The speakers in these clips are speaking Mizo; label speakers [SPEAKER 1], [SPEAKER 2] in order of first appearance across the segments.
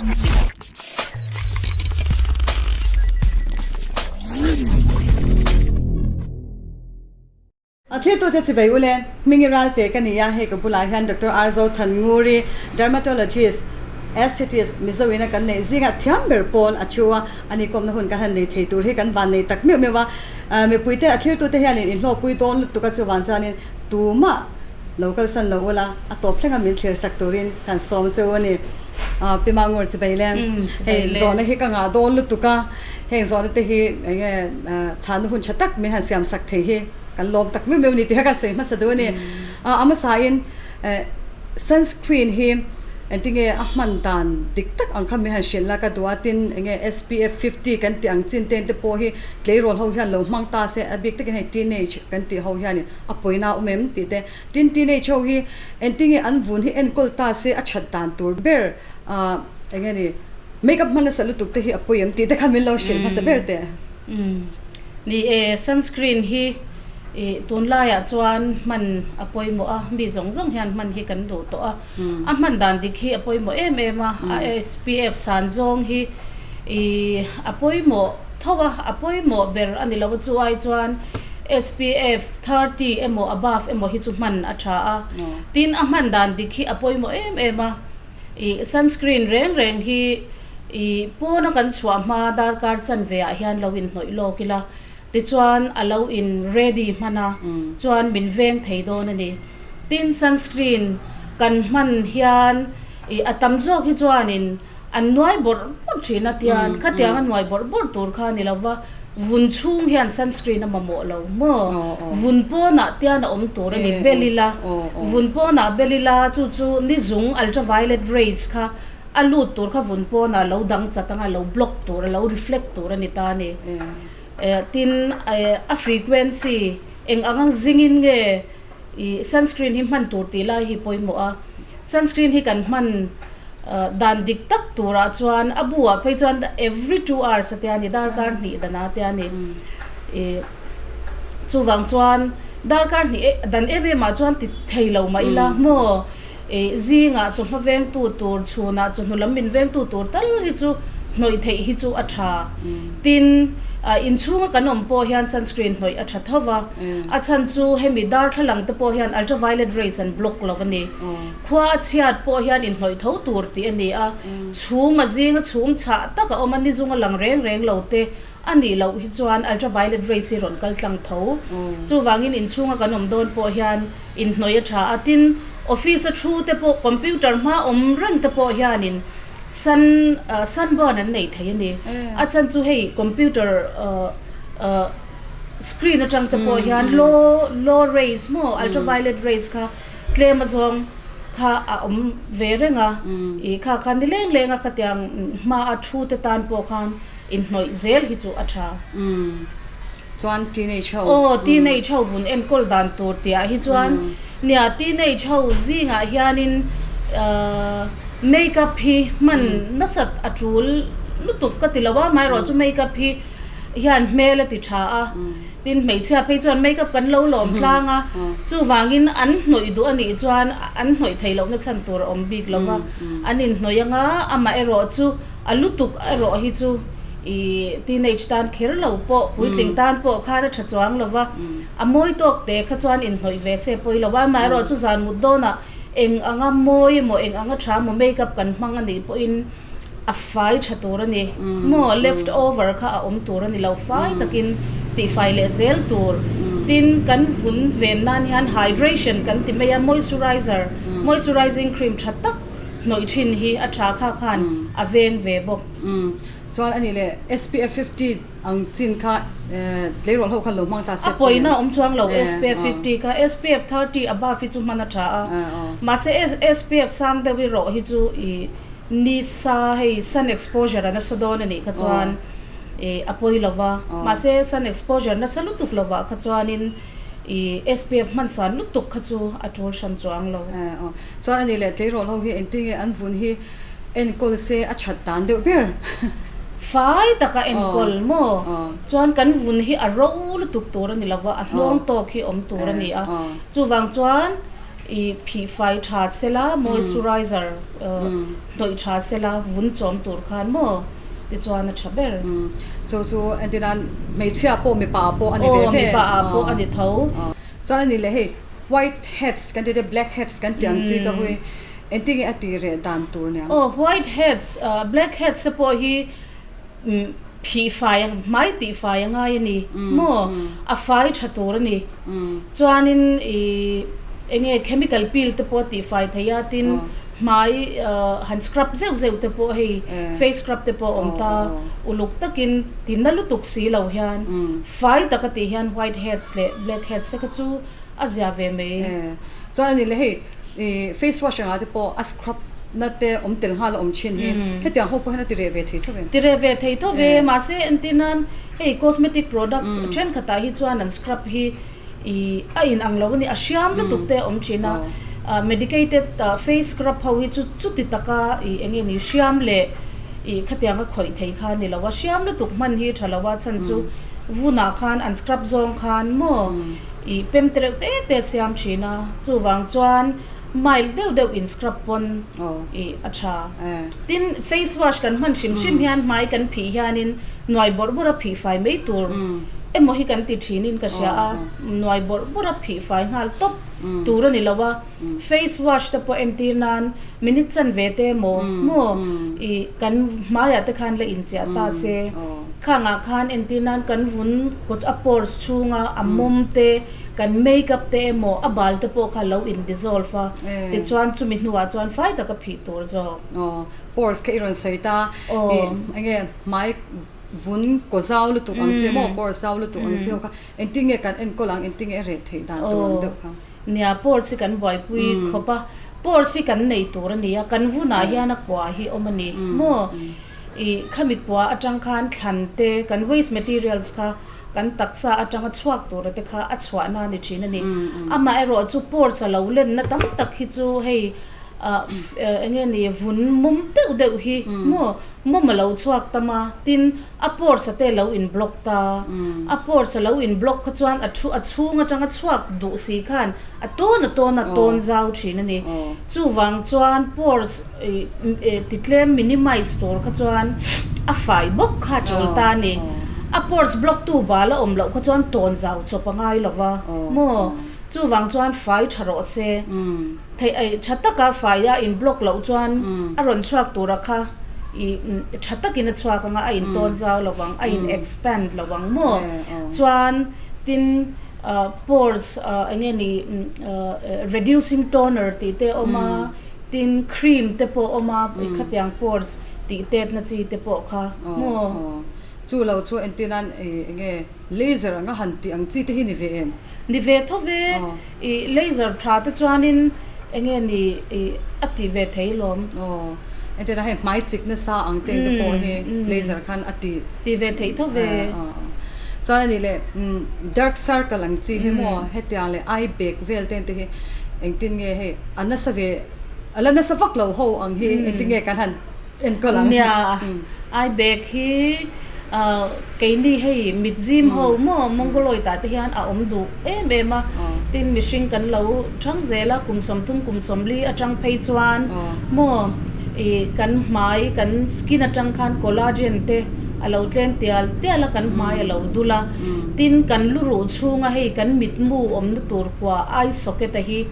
[SPEAKER 1] A thiltute chivei ule, Hmingi Ralte ka ni a, hei ka bulah hian Doctor R Zothanguri, Dermatologist, Aesthetist, Mizo ina kan neih zingah thiam ber pawl a thu a, ani kawmna hun kan han nei thei tur hi kan van nei tak meuh meuh a. Mipuite a thiltute hianin inhlawhpui dawn lutuk a, chuvang chuanin tumah lo kalsan lo ula, a tawp thlenga min thlir sak turin kan sawm chu a ni. Pi Mangur chivei le, hei zawhna hi ka ngah dawn lutuk a, heng zawhna te hi eng nge chhanna hun tha tak min han siam sak thei hi. Kan lawm tak meuh meuh ni tih kha ka sawi hmasa duh a ni. A hmasain sunscreen hi engtinge a hman dan dik tak ang kha min han hrilh la ka duh a, tin enge SPF 50 kan tih ang chin te te pawh hi tleirawl ho hian lo hmang ta se a bik takin hei teenage kan tih ho hianin a pawina a awm em tih te, tin teenage ho hi engtinge an vun hi enkawl ta se a that dan tur ber enge ni makeup hman nasa lutuk te hi a pawi em tih te kha min lo hrilh hmasa ber teh.
[SPEAKER 2] Ni e, sunscreen hi ih tunlaiah chuan hman a pawimawh a, mi zawng zawng hian hman hi kan duh tawh a. A hman dan dik hi a pawimawh em em a, a SPF san zawng hi ih a pawimawh tho a, a pawimawh ber a ni lo a, chu ai chuan SPF 30 emaw above emaw hi chu hman a tha a. Tin, a hman dan dik hi a pawimawh em em a. Ih sunscreen reng reng hi ih pawna kan chhuah hma darkar chanve ah hian lo inhnawih lawk ila tichuan a lo in ready hman a chuan min veng thei dawn a ni. Tin sunscreen kan hman hian ih a tam zawk hi chuanin an nuai bawrh bawrh thin a tian khatiang a nuai bawrh bawrh tur kha a ni lo va vun chhung hian sunscreen a mamawh lo maw? Vun pawnah tian a awm tur a ni bel ila, vun pawnah bel ila chu chu ni zung ultraviolet rays kha a lut tur kha vun pawnah lo dang chat anga lo block tur a lo reflect tur a ni ta a ni. Tin a frequency eng ang ang zingin nge ih sunscreen hi hman tur tih lai hi pawimawh a, sunscreen hi kan hman Dan dik tak turah chuan a bu ah phei chuan every 2 hours a tia ni, darkar hnih dan a tia ni. Ih chuvang chuan darkar hnih dan em em ah chuan ti thei lo mah ila maw ih zingah chawhma vengtu tur chhunah chawhnu lam min vengtu tur tal hi chu hnawih theih hi chu a tha. Tin inchhunga kan awm pawh hian sunscreen hnawih a tha tho va, a chhan chu hemi darthlalang te pawh hian ultraviolet rays an block lo a ni. Khua a chhiat pawh hian inhnawih tho tur tih a ni a, chhum a zinga chhum chhah tak a awm a, ni zunga lang reng reng lo te a nih loh hi chuan ultraviolet rays hi rawn kal tlang tho. Chuvangin inchhunga kan awm dawn pawh hian inhnawih a tha a, tin office a thu te pawh computer hma awm reng te pawh hianin sun sunburn an nei thei a ni. A chhan chu hei computer screen atang te pawh hian low low rays maw ultraviolet rays kha Tlem a zawng kha a awm ve reng a, ih kha khan ni leng leng a khatiang hma a thu te tan pawh khan inhnawih zel hi chu a tha.
[SPEAKER 1] Umm chuan teenage ho.
[SPEAKER 2] Aw teenage ho vun enkawl dan tur tih ah hi chuan nia teenage ho zingah hianin ahh makeup hi hman nasat a tul lutuk ka ti lo a, amaherawhchu makeup hi hian hmel a ti tha a. Tin, hmeichhia phei chuan makeup kan lo lawm tlang a, chuvangin an hnawih duh a nih chuan an hnawih theih lohna chhan tur a awm bik lo va, an inhnawih anga amah erawh chu a lutuk erawh hi chu ih teenage tan kher lo pawh puitling tan pawh khan a tha chuang lo va, a mawi tawk te kha chuan inhnawih ve se pawi lo va, amah erawh chu zan mut dawnah eng anga mawi emaw eng anga tha emaw makeup kan hmang a nih pawhin a fai tha tur a ni maw left over kha a awm tur a ni lo fai takin tihfai leh zel tur tin kan vun ven nan hian hydration kan ti mai a moisturizer moisturizing cream tha tak hnawih thin hi a tha kha khan a veng ve bawk.
[SPEAKER 1] Chuan a nih leh SPF 50 ang chin kha tleirawl ho khan lo hmang ta se.
[SPEAKER 2] A pawina awm chuang lo SPF 50 kha SPF 30 above hi chu hman a tha a mahse SPF sang deuh erawh hi chu ih Ni sa hei sun exposure a nasa dawn a nih kha chuan ih a pawi lo va, mahse sun exposure nasa lutuk lo vah kha chuanin ih SPF hman san lutuk kha chu a tul hran chuang lo.
[SPEAKER 1] Chuan a nih leh tleirawl ho hi engtin nge an vun hi enkawl se a that dan deuh ber?
[SPEAKER 2] Fai taka enkawl maw? Chuan kan vun hi a ro lutuk tur a ni lo va, a hnawng tawk hi awm tur a ni a, chuvang chuan. I phih fai tha sela, moisturizer hnawih tha sela vun chawm tur khan maw tichuan a tha ber.
[SPEAKER 1] Chu chu entirnan hmeichhia pawh mipa ah pawh a ni ve ve.
[SPEAKER 2] Aw mipa ah pawh a ni tho.
[SPEAKER 1] Chuan a ni leh hei white heads kan tih te black heads kan tih ang chi te hui engtinge a tih reh dan tur niang.
[SPEAKER 2] Aw white heads black heads te pawh hi phih fai hmai tih fai a ngai a ni maw a fai tha tur a ni chuanin ih eng nge chemical peel te pawh tih fai thei a tin hmai han scrub zeuh zeuh te pawh hei face scrub te pawh a awm ta uluk takin ti na lutuk si lo hian fai taka tih hian white heads leh black heads te kha chu a zia ve mai.
[SPEAKER 1] Chuan a ni le hei ih face wash engah te pawh a scrub na te awm tel nghal a awm thin hi hetiang ho pawh hian a ti reh ve thei tho ve.
[SPEAKER 2] Ti reh ve thei tho ve mahse entir nan hei cosmetic products thenkhatah hi chuan an scrub hi ih a in ang lo a ni a hriam lutuk te a awm thin a medicated face scrub ho hi chu chuti taka ih eng nge ni hriam leh ih khatiang a khawih thei kha a ni lo a hriam lutuk hman hi tha lo a chhan chu vunah khan an scrub zawng khan maw ih pem te reuh te te a siam thin a chuvang chuan mild deuh deuh in scrub pawn ih a tha. Tin, face wash kan hman hrim hrim hian hmai kan phih hianin nuai bawrh bawrh a phih fai mai tur emaw hi kan ti thinin ka hria a, nuai bawrh bawrh a phih fai nghal tawp tur a ni lo a, face wash te pawh entir nan minute chanve te emaw maw ih kan hmaiah te khan la inchiah ta che, khangah khan entir nan kan vun kut a pores chhunga a mawm te, kan make up te emaw a bal te pawh kha lo in dissolve a, tichuan chumi hnuah chuan fai taka phih tur zawk.
[SPEAKER 1] Aw, pores kha i rawn sawi ta, ih enge hmai vun kaw zau lutuk ang che maw pores zau lutuk ang che ho kha engtin nge kan enkawl ang engtin nge a reh theih dan tur ang deuh kha.
[SPEAKER 2] Nia, pores hi kan buaipui khawp a, pores hi kan nei tur a ni a, kan vunah hian a kua hi awm a ni maw, ih khami kua atang khan thlan te kan waste materials kha kan taksa atanga chhuak tura te kha a chhuahna a ni thin a ni. Amaherawh chu pores a lo lenna tam tak hi chu hei ah eng nge ni vun mum deuh deuh hi maw mum a lo chhuak tam a, tin a pores a te lo in block ta, a pores a lo in block kha chuan a thu a chhung atanga chhuak duh si khan a tawn a tawn a tawn zau thin a ni. Chuvang chuan pores titlem minimize tur kha chuan a fai bawk kha a tul ta a ni. A pores block tu bal a awm loh kha chuan tawn zau chawp a ngai lo va maw? Chuvang chuan fai tha rawh se. Theih ai tha taka fai a in block loh chuan a rawn chhuak tura kha ih tha takin a chhuak ang a, a in tawn zau lo vang, a in expand lo vang maw? Chuan tin pores eng nge ni reducing toner tih te a awm a. Tin, cream te pawh awm a, khatiang pores tih tet na chi te pawh kha maw?
[SPEAKER 1] Chu lo chu entir nan eng nge laser anga han tih ang chi te hi ni ve em?
[SPEAKER 2] Ni ve tho ve, ih laser tha te chuanin eng nge ni ih a ti ve thei lawm.
[SPEAKER 1] Aw, entir nan hei hmai chik nasa ang te te pawh hi laser khan a ti.
[SPEAKER 2] Ti ve thei tho ve.
[SPEAKER 1] Chuan a nih leh dark circle ang chi hi maw hetiang leh eye bag vel te te hi engtin nge hei a nasa ve a la nasa vak lo ho ang hi engtin nge kan han enkawl ang.
[SPEAKER 2] Nia eye bag hi keini hei mit zim ho maw Mongoloid ah te hian a awm duh em em a tin mihring kan lo thang zel a kum 30 kum 40 atang phei chuan maw ih kan hmai kan skin atang khan collagen te a lo tlem tial tial a kan hmai a lo dul a tin kan lu ruh chhunga hei kan mitmu awmna tur kua eye socket a hi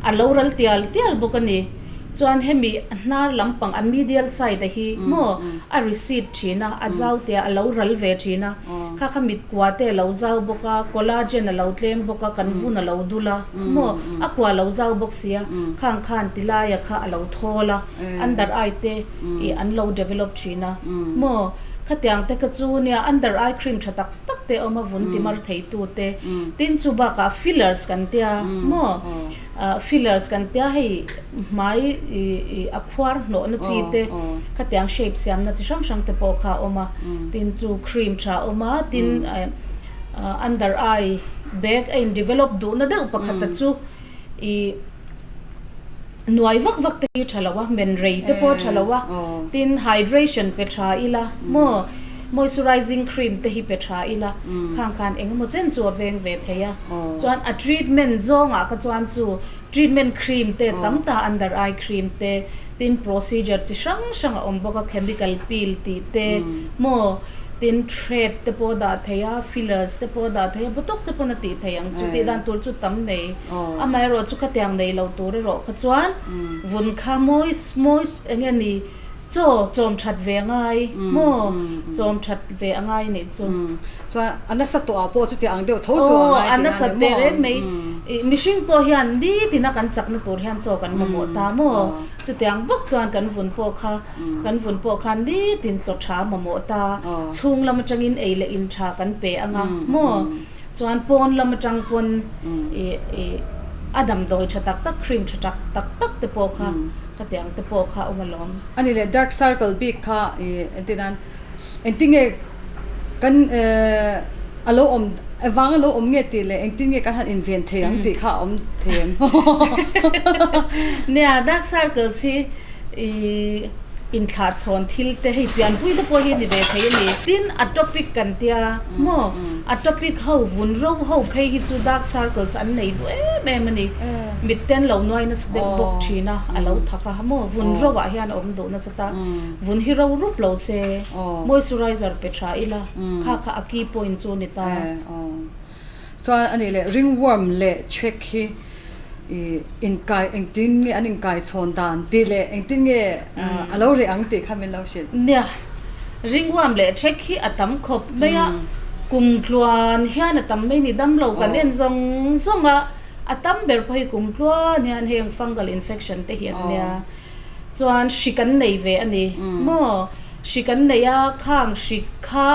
[SPEAKER 2] a lo ral tial tial bawk a ni chuan hemi hnar lampang a medial side a hi maw a recede thin a a zau tia a lo ral ve thin a kha kha mit kua te a lo zau bawk a collagen a lo tlem bawk a kan vun a lo dul a maw a kua a lo zau bawk si a khang khan tilai a kha a lo thawl a under eye te ih an lo develop thin a maw khatiang te kha chu nia under eye cream tha tak tak te a awm a vun ti mar thei tu te tin chu bakah fillers kan tia maw ah fillers kan tia hei hmai ih ih a khuar hnawh na chi te khatiang shape siam na chi hrang hrang te pawh kha a awm a tin chu cream tha a awm a tin ah under eye bag a in develop duh na deuh pakhat a chu ih. Nuai vak vak te hi tha lo a, men rei te pawh tha lo a, tin hydration pe tha ila maw moisturizing cream te hi pe tha ila khang khan eng emaw chen chu a veng ve thei a, chuan a treatment zawngah kha chuan chu Treatment cream te tam ta under eye cream te tin procedure chi hrang hrang a awm bawk a chemical peel tih te maw tin thread te pawh dah thei a fillers te pawh dah thei a botox te pawn a tih theih ang chu tih dan tur chu tam mai amaherawh chu khatiang nei lo tur erawh kha chuan vun kha mawi mawi eng nge ni Chaw chawm that ve a ngai maw? Chawm that ve a ngai nih chu.
[SPEAKER 1] Chuan a nasa tawh ah pawh chuti ang deuh tho chu a ngai
[SPEAKER 2] tih a ni maw? Aw, a nasa teh reng mai. Mihring pawh hian nitin a kan chakna tur hian chaw kan mamawh ta maw? Chutiang bawk chuan kan vun pawh kha, kan vun pawh khan nitin chaw tha mamawh ta. Chhung lam atangin ei leh in tha kan pe anga maw? Chuan pawn lam atang pawn a damdawi tha tak tak, cream tha tak tak tak te pawh kha Khatiang te pawh kha awm alawm.
[SPEAKER 1] A ni leh dark circle bik kha i entir nan engtin nge kan a lo awm vang a lo awm nge tih leh engtin nge kan han inven thei ang tih kha a awm thei em?
[SPEAKER 2] Nia dark circles hi i inthlah chhawn thil te hei pianpui te pawh hi ni ve thei a ni. Tin atopic kan tia maw atopic ho vun ro ho phei hi chu dark circles an nei duh em em a ni. Mitten lo nuai nasa deuh bawk thin a, a lo thak a, maw vun ro ah hian a awm duh nasa ta, vun hi ro rup lo se, moisturizer pe tha ila, kha kha a key point chu ni ta.
[SPEAKER 1] Chuan a nih leh ringworm leh chhek hi i inkai engtin nge an inkai chhawn dan tih leh engtin nge a lo reh ang tih kha min lo hrilh.
[SPEAKER 2] Nia, ringworm leh chhek hi a tam khawp mai a, kum tluan hian a tam mai ni, damlo kan en zawng zawng a. A tam ber pawh hi kum tluan hian heng fungal infection te hi an nia. Chuan hri kan nei ve a ni maw? Hri kan nei a, khang hri kha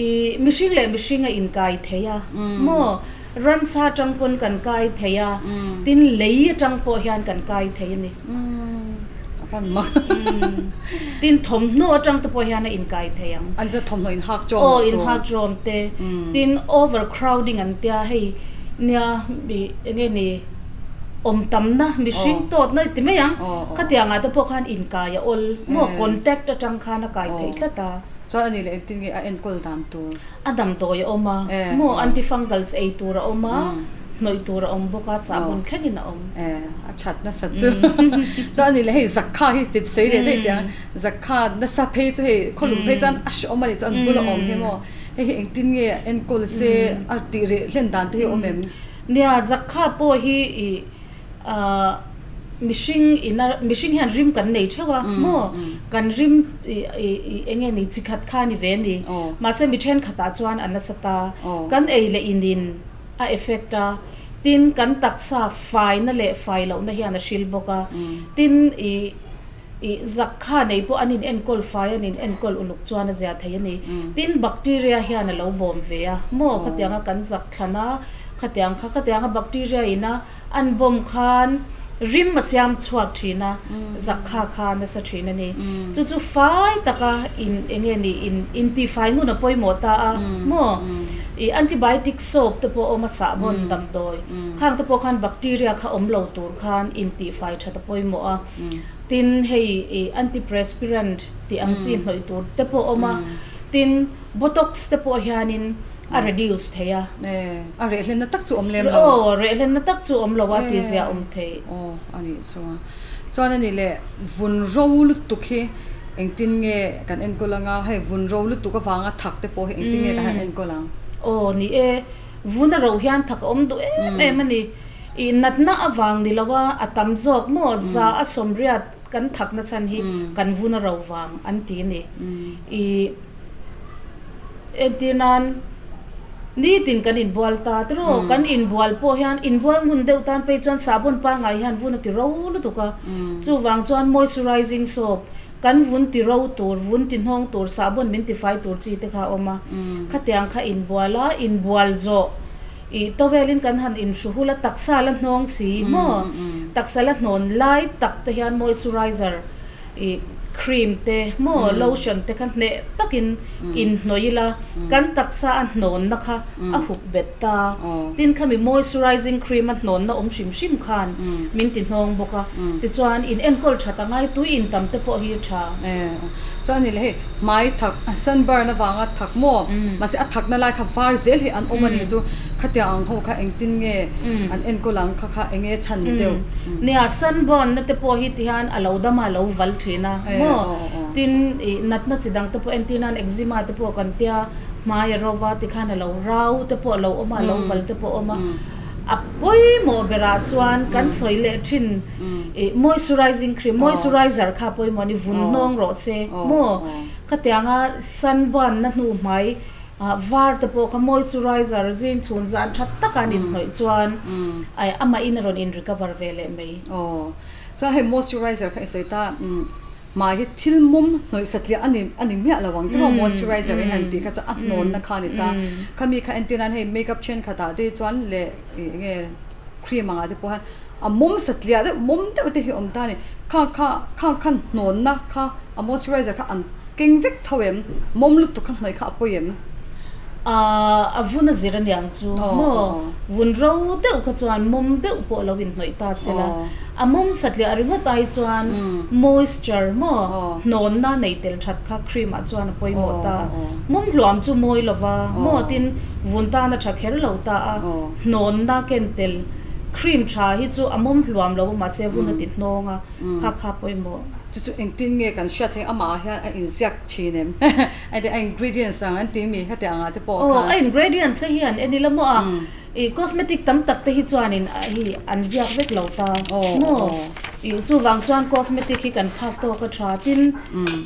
[SPEAKER 2] ih mihring leh mihring a inkai thei a maw? Ransa atang pawn kan kai thei a, tin lei atang pawh hian kan kai thei a ni.
[SPEAKER 1] A pan mak.
[SPEAKER 2] Tin thawmhnaw atang te pawh hian a inkai thei ang.
[SPEAKER 1] An chu thawmhnaw inhak chawm loh
[SPEAKER 2] tur. Aw inhak chawm te. Tin overcrowding an tia hei nia ih enge ni awm tamna mihring tawtna i ti mai ang. Khatiang ah te pawh khan inkai a awl maw contact atang khan a kai theih tlat a.
[SPEAKER 1] Chuan a nih leh engtin nge a enkawl dan tur?
[SPEAKER 2] A damdawi a awm a maw antifungals ei tur a awm a. Hnawih tur a awm bawk a, sahbawn thlengin a awm.
[SPEAKER 1] Eh, a that nasa chu. Chuan ani leh hei zakha hi ti sawi leh daih teh ang. Zakha nasa phei chu hei khawlum phei chuan a hreawm a nih chu an bula awm hi maw. Hei hi engtin nge enkawl se a tih reh hlen dan te hi a awm em?
[SPEAKER 2] Nia, zakha pawh hi ih ah mihring ina mihring hian rim kan nei theuh a maw. Kan rim ih ih eng nge ni chi khat kha a ni ve a ni. Mahse mi thenkhatah chuan a nasa ta. Kan ei leh inin. A effect a, tin kan taksa faina leh fai lohna hian a hril bawk a, tin ih ih zak kha nei pawh an in enkawl fai an in enkawl uluk chuan a zia thei a ni. Tin bacteria hian a lo bawm ve a, maw khatianga kan zak thlan a, khatiang kha khatianga bacteria in a an bawm khan rim a siam chhuak thin a, zak kha kha nasa thin a ni. Chu chu fai taka in eng nge ni in intifai ngun a pawimawh ta a maw? Ih antibiotic soap te pawh a awm a sahbawn damdawi khang te pawh khan bacteria kha awm lo tur khan intihfai that a pawimawh a. Tin hei ih antiperspirant tih ang chi hnawih tur te pawh a awm a, tin botox te pawh hianin a reduce thei a.
[SPEAKER 1] A rehlenna tak chu awm lem lo.
[SPEAKER 2] Aw, rehlenna tak chu awm lo a tih zia awm thei.
[SPEAKER 1] Aw, a nih chuan. Chuan a nih leh vun ro lutuk hi engtin nge kan enkawl ang a, hei vun ro lutuk avanga thak te pawh hi engtin nge kan han enkawl ang?
[SPEAKER 2] Aw, ni e. Vun a ro hian thak a awm duh em em a ni. Ih natna avang ni lo a, a tam zawk maw za a sawmriat kan thakna chhan hi kan vun a ro vang an ti a ni. Ih. Entir nan nitin kan inbual ta tiraw, kan inbual pawh hian inbual hmun deuh tan phei chuan sahbawn pangngai hian vun a ti ro lutuk a, chuvang chuan moisturizing soap kan vun ti ro tur, vun ti hnawng tur, sahbawn min ti fai tur chi te kha a awm a, khatiang kha inbual a, inbual zawh ih towel in kan han inhru hul a, taksa la hnawng si maw, taksa la hnawn lai tak te hian moisturizer. Ih cream te maw lotion te kha hneh takin inhnawih ila kan taksa a hnawnna kha a hup bet ta. Tin khami moisturizing cream a hnawnna awm hrim hrim khan min ti hnawng bawk a. Tichuan in enkawl that a ngai tui in tam te pawh hi a tha.
[SPEAKER 1] Chuan a ni le hei hmai thak sunburn avanga thak maw? Mahse a thakna lai kha var zel hi an awm a ni chu khatiang ang ho kha engtin nge an enkawl ang kha kha eng nge chhan ni deuh?
[SPEAKER 2] Nia sunburn na te pawh hi tihian a lo dam a a lo val thin a maw? Tin ih natna chi dang te pawh entir nan eczema te pawh kan tia hmai a ro va tikhan a lo rau te pawh a lo awm a a lo val te pawh a awm a. A pawimawh berah chuan kan sawi leh thin ih moisturizing cream moisturizer kha a pawimawh a ni vun hnawng rawh se maw khatianga sunburn na hnu hmai ah var te pawh kha moisturizer zing chhun zan tha taka an inhnawih chuan amahin a rawn in recover ve leh mai.
[SPEAKER 1] Aw chuan hei moisturizer kha i sawi ta Hmai hi thil mum hnawih satliah a ni a ni miah lo ang tiraw moisturizer hi han tih kha chu a hnawnna kha a ni ta. Khami kha entir nan hei makeup thenkhatah te hi chuan leh ih eng nge cream angah te pawh hian a mum satliah deuh mum deuh te hi a awm ta a ni. Kha kha kha khan hnawnna kha a moisturizer kha an keng vek tho em? Mum lutuk kha hnawih kha a pawi em?
[SPEAKER 2] Aaa a vun a zir a niang chu maw? Vun ro deuh kha chuan mum deuh pawh lo inhnawih ta se la. A mum satliah ringawt ai chuan moisture maw hnawnna nei tel that kha cream ah chuan a pawimawh ta. Mum hluam chu mawi lova maw tin vun tan a tha kher lo ta a, hnawnna ken tel cream tha hi chu a mum hluam lo a mahse vun a ti hnawng a, kha kha pawimawh.
[SPEAKER 1] Chu chu engtin nge kan hriat theih amah ah hian a inziak thin em? A ingredients ang an ti mi heti angah te pawh
[SPEAKER 2] khan. Aw a ingredients te hian en ila maw a. Ih cosmetic tam tak te hi chuanin hei an ziak vek lo ta maw? Ih chuvang chuan cosmetic hi kan phak tawk a tha tin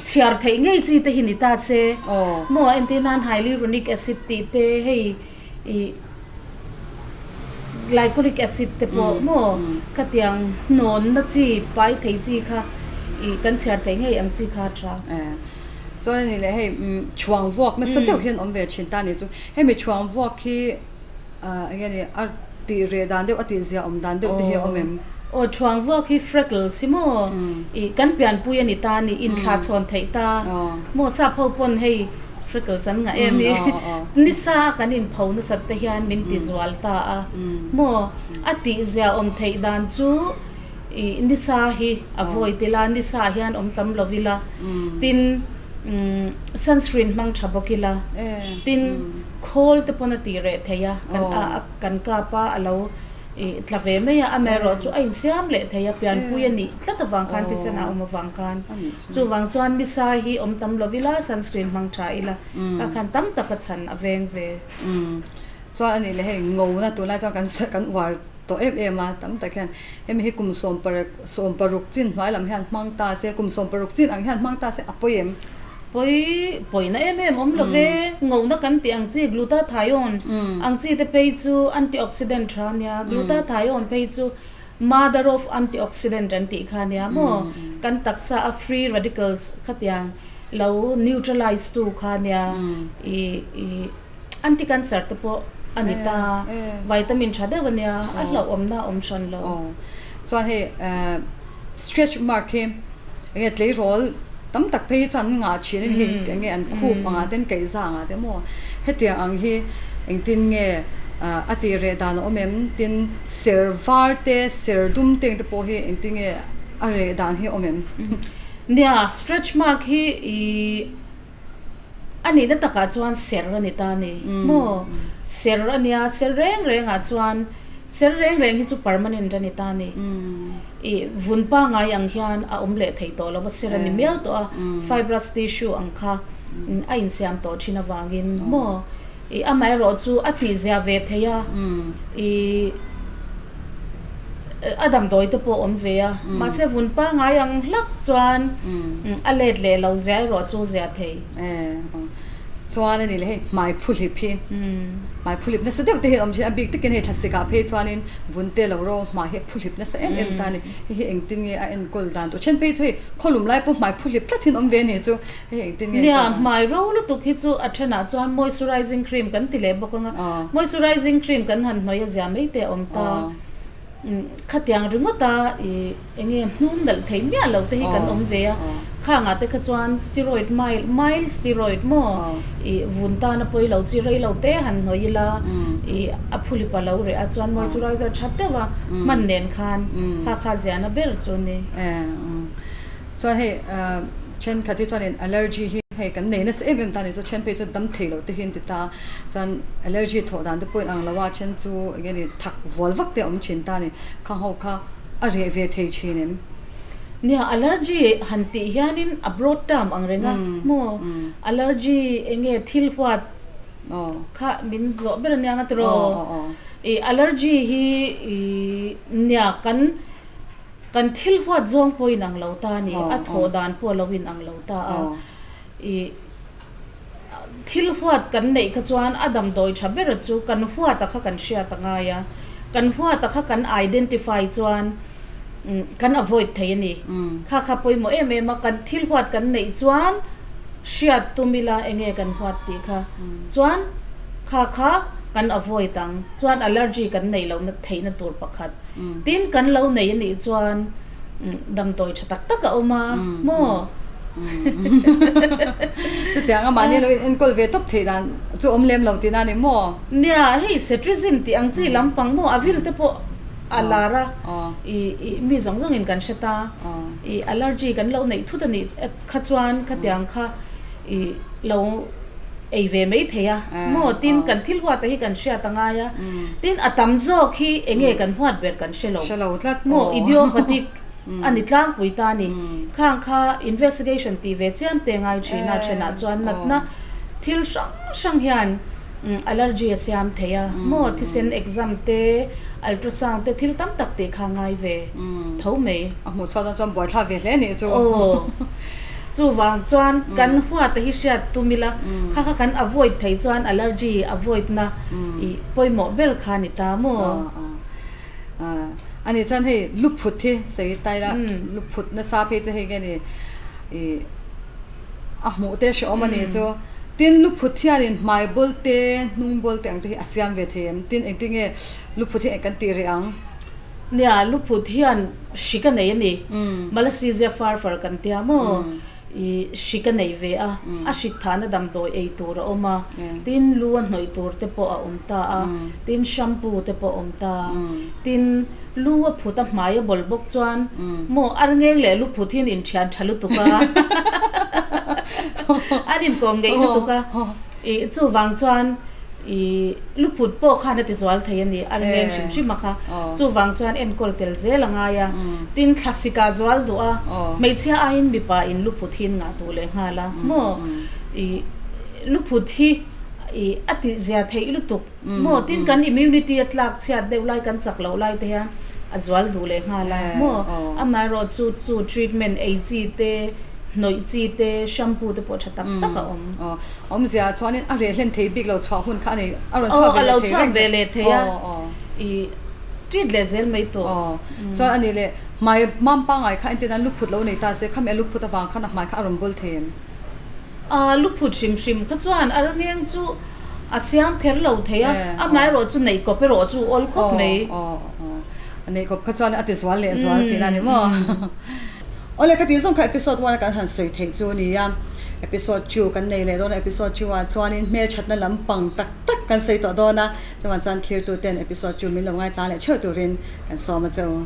[SPEAKER 2] chhiar theih ngei chi te hi ni ta che maw? Entir nan hyaluronic acid tih te hei ih glycolic acid te pawh maw? Khatiang hnawnna chi pai thei chi kha ih kan chhiar theih ngei ang chi kha a tha.
[SPEAKER 1] Chuan a ni leh hei chhuang vuak nasa deuh hian awm ve thin ta a ni chu. Hemi chhuang vuak hi. Eng nge ni a tih reh dan deuh a tih zia awm dan deuh te hi a awm em?
[SPEAKER 2] Aw thuang vuak hi freckles hi maw ih kan pianpui a ni ta ni inthlah chhawn theih ta maw sap ho pawn hei freckles an ngah em i nisa a kan inpho nasat te hian min ti zual ta a maw a tih zia awm theih dan chu ih nisa hi a vawi tel a nisa ah hian awm tam lo ila tin sunscreen hmang tha bawk ila tin. Khawl te pawn a tih reh thei a, kan a a kan kap a, a lo ih tla ve mai a, amaherawh chu a insiam leh thei a, pianpui a nih tlat avang khan thisen a awm avang khan. Chuvang chuan nisa hi awm tam lo ila, sunscreen hmang tha ila, kha khan tam taka chhan a veng ve.
[SPEAKER 1] Chuan a nih leh hei ngona tunlai chuan kan kan uar tawh em em a, tam tak hian hemi hi kum 16 chin hnuai lam hian hmang ta se, kum 16 chin ang hian hmang ta se a pawi em?
[SPEAKER 2] Pawi, pawina em em awm lo ve, ngohna kan tih ang chi glutathione ang chi te phei chu antioxidant tha ania, glutathione phei chu mother of antioxidant an tih kha ania maw, kan taksa a free radicals khatiang lo neutralize tu kha ania, ih ih. Anti-cancer te pawh a ni ta, vitamin tha deuh a nia, a hlauhawmna a awm hran lo.
[SPEAKER 1] Chuan hei stretch mark hi enge tleirawl tam tak phei hi chuan an ngah thin a ni hei enge an khup angah te an kaihza angah te maw hetiang ang hi engtin nge a tih reh dan a awm em tin ser var te ser dum te ang te pawh hi engtin nge a reh dan hi a awm em?
[SPEAKER 2] Nia stretch mark hi ih. A nihna takah chuan ser a ni ta a ni maw? Ser a nia, ser reng rengah chuan ser reng reng hi chu permanent a ni ta a ni. Ih vun pangngai ang hian a awm leh thei tawh lo va, ser a ni miau tawh a, fibrous tissue ang kha a insiam tawh thin avangin maw? Ih amaherawh chu a tihzia ve thei a, ih a damdawi te pawh awm ve a, mahse vun pangngai ang hlak chuan a let leh lo zia erawh chu zia thei.
[SPEAKER 1] Chuan a ni leh hei hmai phuhlip hi, hmai phuhlip nasa deuh te hi a awm thin a, bik takin hei thlasik ah phei chuanin vun te lo ro hmai hi a phuhlip nasa em em ta a ni, hei hi engtin nge a enkawl dan tur then phei chu hei khawlum lai pawh hmai phuhlip tlat hi an awm ve a ni chu.
[SPEAKER 2] Nia, hmai ro lutuk hi chu a thenah chuan moisturizing cream kan ti leh bawk ang a, moisturizing cream kan han hnawih a zia mai te a awm ta. Khatiang ringawta ih eng nge hnum nalh theih miah lo te hi kan awm ve a, Khangah te kha chuan steroid mild mild steroid maw ih vun tana pawi lo chi rei lo te han hnawih ila ih a phulip a lo reh a chuan moisturizer tha deuh a hman nen khan kha kha ziahna ber chu a ni.
[SPEAKER 1] Chuan hei thenkhat hi chuanin allergy hi hei kan nei nasa em em ta a ni chu then phei chu dam thei lo te hi an ti ta a chuan allergy thawh dan te pawh in ang lo a then chu eng nge ni thak vual vak te a awm thin ta a ni khang ho kha a reh ve thei thin em?
[SPEAKER 2] Nia allergy han tih hianin a broad term ang reng a maw allergy eng nge thil huat kha min zawh ber ania nga tiraw ih allergy hi ih nia kan Kan thil huat zawng pawh in ang lo ta a ni, a thawh dan pawh a lo in ang lo ta a. Ih, thil huat kan neih kha chuan a damdawi tha ber chu kan huat a kha kan hriat a ngai a, kan huat a kha kan identify chuan kan avoid thei a ni. Kha kha pawimawh em em a, kan thil huat kan neih chuan hriat tum ila enge kan huat tih kha chuan kha kha kan avoid ang, chuan allergy kan neih lohna theihna tur pakhat. Tin kan lo nei a nih chuan damdawi tha tak tak a awm a maw?
[SPEAKER 1] Chutiang a mahni lo in enkawl ve tawp theih dan chu awm lem lo tihna a ni maw?
[SPEAKER 2] Nia, hei cetirizine tih ang chi lampang maw a vil te pawh a lar a, ih mi zawng zawng in kan hre ta, ih allergy kan lo neih thut a nih kha chuan khatiang kha ih lo ei ve mai thei a maw tin kan thil huat ah hi kan hriat a ngai a tin a tam zawk hi eng nge kan huat ber kan hre lo
[SPEAKER 1] hre lo tlat
[SPEAKER 2] maw idiopathic a ni tlangpui ta a ni khang kha investigation tih ve chiam te ngai thin a thenah chuan natna thil hrang hrang hian allergy a siam thei a maw thisen exam te ultrasound te thil tam tak tih kha ngai ve tho mai.
[SPEAKER 1] A hmuh chhuat dawn chuan buaithlak ve hle a nih chu.
[SPEAKER 2] Chuvang chuan kan huat a hi hriat tum ila, kha kha kan avoid thei chuan allergy avoid na i pawimawh ber kha a ni ta maw?
[SPEAKER 1] A nih chuan hei luphut hi sawi ta ila, luphut nasa phei chu hei nge ni i a hmuh te hrehawm a nih chu. Tin luphut hianin hmai bawl te, hnung bawl te ang te hi a siam ve thei em? Tin engtin nge luphut hi kan tih reh ang?
[SPEAKER 2] Nia, luphut hian hri ka nei a ni. Malassezia far far kan tia maw? I hri ka nei ve a, a hrik thahna damdawi ei tur a awm a, tin lu a hnawih tur te pawh a awm ta a, tin shampoo te pawh a awm ta a, tin lu a phut a hmai a bawl bawk chuan maw arngeng leh lu phut hi an inthian tha lutuk a, an inkawm ngeih lutuk a. Ih chuvang chuan ih luphut pawh khan a ti zual thei a ni, a rileng hrim hrim a kha. Chuvang chuan enkawl tel zel a ngai a, tin thlasik ah zual duh a, hmeichhia aiin mipa in luphut hi an ngah duh leh nghal a maw? Ih luphut hi ih a tih zia theih lutuk maw? Tin kan immunity a tlak chhiat deuh lai kan chak loh lai te hian a zual duh leh nghal a maw? Amaherawh chu chu treatment ei chi te hnawih chi te shampoo te pawh tha tak tak a awm.
[SPEAKER 1] Awmzia chuanin a reh hlen thei bik lo chhuah hun kha a nei a rawn chhuak ve leh thei reng
[SPEAKER 2] ve leh thei a i treat leh zel mai tawh.
[SPEAKER 1] Aw chuan a nih leh hmai mam pangngai kha entir nan luphut lo nei ta se khami a luphut avang khan a hmai kha a rawn bawl thei em?
[SPEAKER 2] A luphut hrim hrim kha chuan a rangeng chu a siam kher lo thei a amaherawh chu neih kawp erawh chu awl khawp mai.
[SPEAKER 1] Aw aw neih kawp kha chuan a ti zual leh zual tihna a ni maw? Awle ka tih zawng kha episode one a kan han sawi theih chu a ni a, episode two kan nei leh dawn a, episode two ah chuanin hmelthatna lampang tak tak kan sawi tawh dawn a, chuvang chuan thlir tu ten episode two min lo ngaichang leh theuh turin kan sawm a che u.